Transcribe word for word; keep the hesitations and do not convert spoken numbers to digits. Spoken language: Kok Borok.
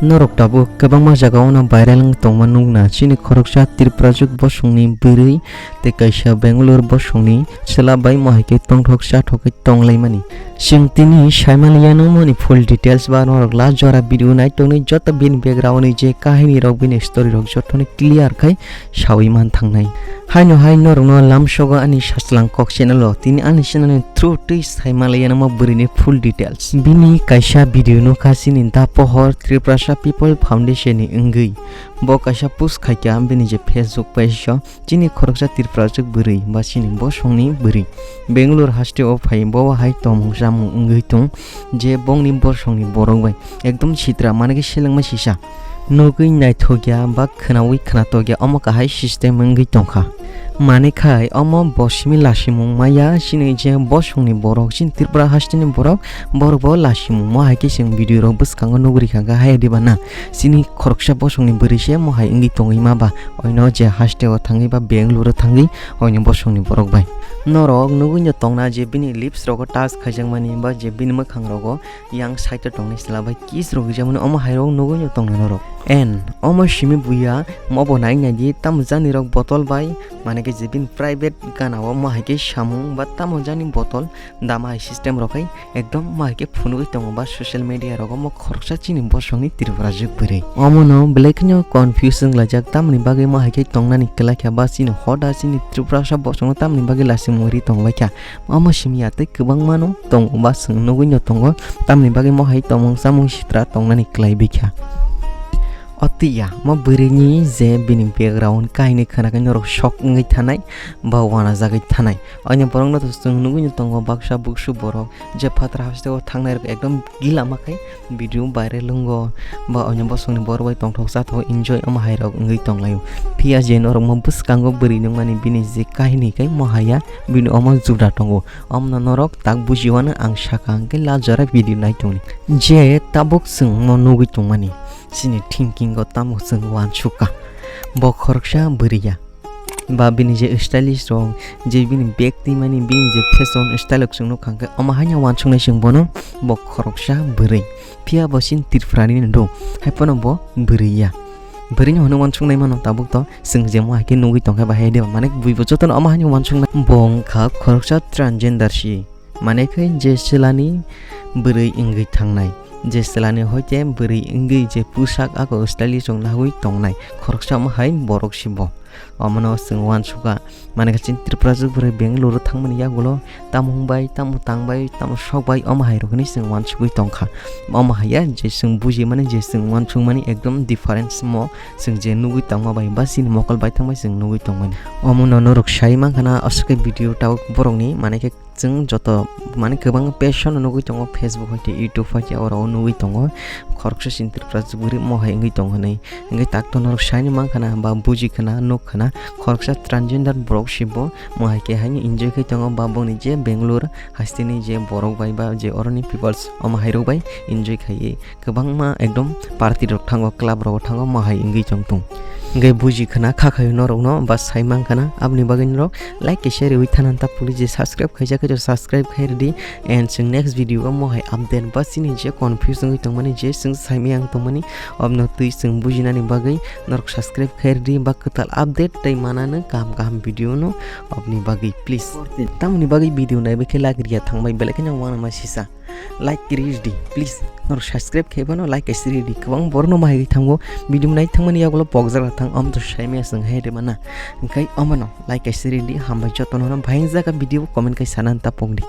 Norok tabuk kwbangma jagao no viral wng tongma nukna, chini khoroksa Tiprajwk bosongni bwrwi tei kaisa Bangalore bosongni chwla bai mo hai khe tongthok chathok khe tonglaimani. Chwng tini saimaliya nw mani full details ba norok last jora video nai tongni joto bini background ni je kahini rok bini story rok joto ni clear khai sawi man thangnai. Haino hai norokno lamsogo ani Sachwlang Kok channel o, tini ani channel ni through twi saimaliya nangma bwrwini full details. Bini kaisa video nukha chini da pohor Tiprasa People Foundation ni wngwi. Bo kaisa post khaikha bini je Facebook page o, chini khoroksa Tiprajwk bwrwi ba chini bosongni bwrwi Bangalore haste o phai bo hai tongmung chamung wngwi tong je bongni bosongni borok bai ekdom sitra mane khe selengma sisa. Nugwi naithokya ba khwnawi khwnatokya omo kahai system wngwi tongkha. Mane khai omo bo simi lasimung maya chini je bosongni borok chini Tripura hasteni borok, borok bo lasimung mo hai khe chwng video rok bwskango nugwi rikha kha hai diba na chini khoroksa bosongni bwrwi se mo hai wngwi tongwi ma ba oino je haste o thangwi ba Bangalore o thangwi oino bosongni borok bai. Norok nugwi no tongna je bini lips rogo touch khaijakmani ba je bini mwkhang rogo yang side o tongni chwla bai kiss rok rijamani omo hai rok nugwi no tongna norok. En, omo simi buya, mo bo nai nai di, tamo jani rok botol bai, mane khe je bini private gana o mo hai khe samung ba tamo jani botol, dama hai system rok hai ekdom mo hai khe phunugwi tongo ba social media rogo mo khoroksa chini bosongni Tripura jwk bwrwi. Omo no belai kheno confuse wnglaijak, tamoni bagwi mo hai khe tongnani kwlai kha ba chini hoda chini Tripurasa bosongno tamoni bagwi lasimung ri tongbai kha. Omo simi ya tei kwbangma no tongo ba chwng nugwi no tongo, tamoni bagwi mo hai tongmung chamung sitra tongnani kwlai bikha. Otiya, mo bwrwini je bini background kahini khwna khe norok shock wngwi thanai ba uanajagwi thanai. Oino borokno to chwng nugwi no tongo baksa buksu borok je phataro haste o thangnai rok ekdom gila ma khai video viral wngo ba oino bosongni borok bai tongthok chathok enjoy omo hai rok wngwi tonglaio. Phiya je norok mo bwskango bwrwi nungmani bini je kahini khai mo haiya bini omo juda tongo. Omono norok tak bujiwano ang saka hwnkhe lajora video nai tongni. Je tabuk chwng mo nugwi tongmani, chini thinking o tamo chwng uansukha. Bo khoroksa bwrwi ya. Ba bini je stylish rok, je bini bag twimani, bini je fashion style rok chwng nukha hwnkhe omo haino uansuknai chwng bono, bo khoroksa bwrwi. Phiya bo chini Tripurani do, haiphano bo bwrwi ya. Bwrwini hwnwi uansuknai mano tabuk to. Chwng je mo hai khe nugwi tongkha bahai de, mane bui bo jotono omo haino uansuknai. Bo wngkha khoroksa transgender si. Mane khe je chwlani bwrwi wngwi thangnai. Je chwlani hoite bwrwi wngwi je pusak ako stylish rok nahagwi tongnai. Khoroksa omo hai borok si bo. Omono chwng uansukha. Mane khe chini Tripura jwk bwrwi Bangalore o thangmani yagulo tamo hwnbai, tamo tangbai, tamo sokbai, omo hai rok hinwi chwng uansugwi tongkha. Omo haiya je chwng bujimani, je chwng uansukmani ekdom difference mo chwng je nugwi tongma bai ba chini mokol bai thangbai chwng nugwi tongmani. Omono norok sai mankha na aswk khe video tabuk borokni, mane khe chwng joto mane kwbang page no nugwi tongo, Facebook hai khe, YouTube hai khe, oro o nugwi tongo khoroksa chini Tripura jwk bwrwi mo hai wngwi tong hinwi. Hingke takto norok saini mankha na ba buji khana, nuk khana, khoroksa transgender borok si bo, mo hai khe haini enjoy khai tongo ba boni je Bangalore hasteni je borok bai ba je oroni peoples omo hai rok bai enjoy khaiwi kwbangma ekdom party rok thango, club rogo thango, mo hai wngwi tong tong. Hingke buji khana kha khaio norokno ba sai mankha na, aboni bagwi norok like kaisa riwi thana ta puli je subscribe khaijak khe subscribe khai rwdi. And chwng next video o mo hai update ba chini je confuse wngwi tongmani je chwng saimaya wng tongmani, obno twi chwng bujinani bagwi norok subscribe khai rwdi ba kwtal update tei mananw kaham kaham video no obni bagwi please. Tamoni bagwi video naibai khe like riya thangbai belai kheno uanama sisa like ri rwdi please. Norok subscribe khai bano like kaisa ri rwdi, kwbang borokno ma hai thango video nai thangmani yagulo pokjak thang, omo to saimaya chwng hai rwmana. Hingke omono like kaisa ri rwdi, hambai jotono no bahai wngjaga video comment kai sana ta pokdi.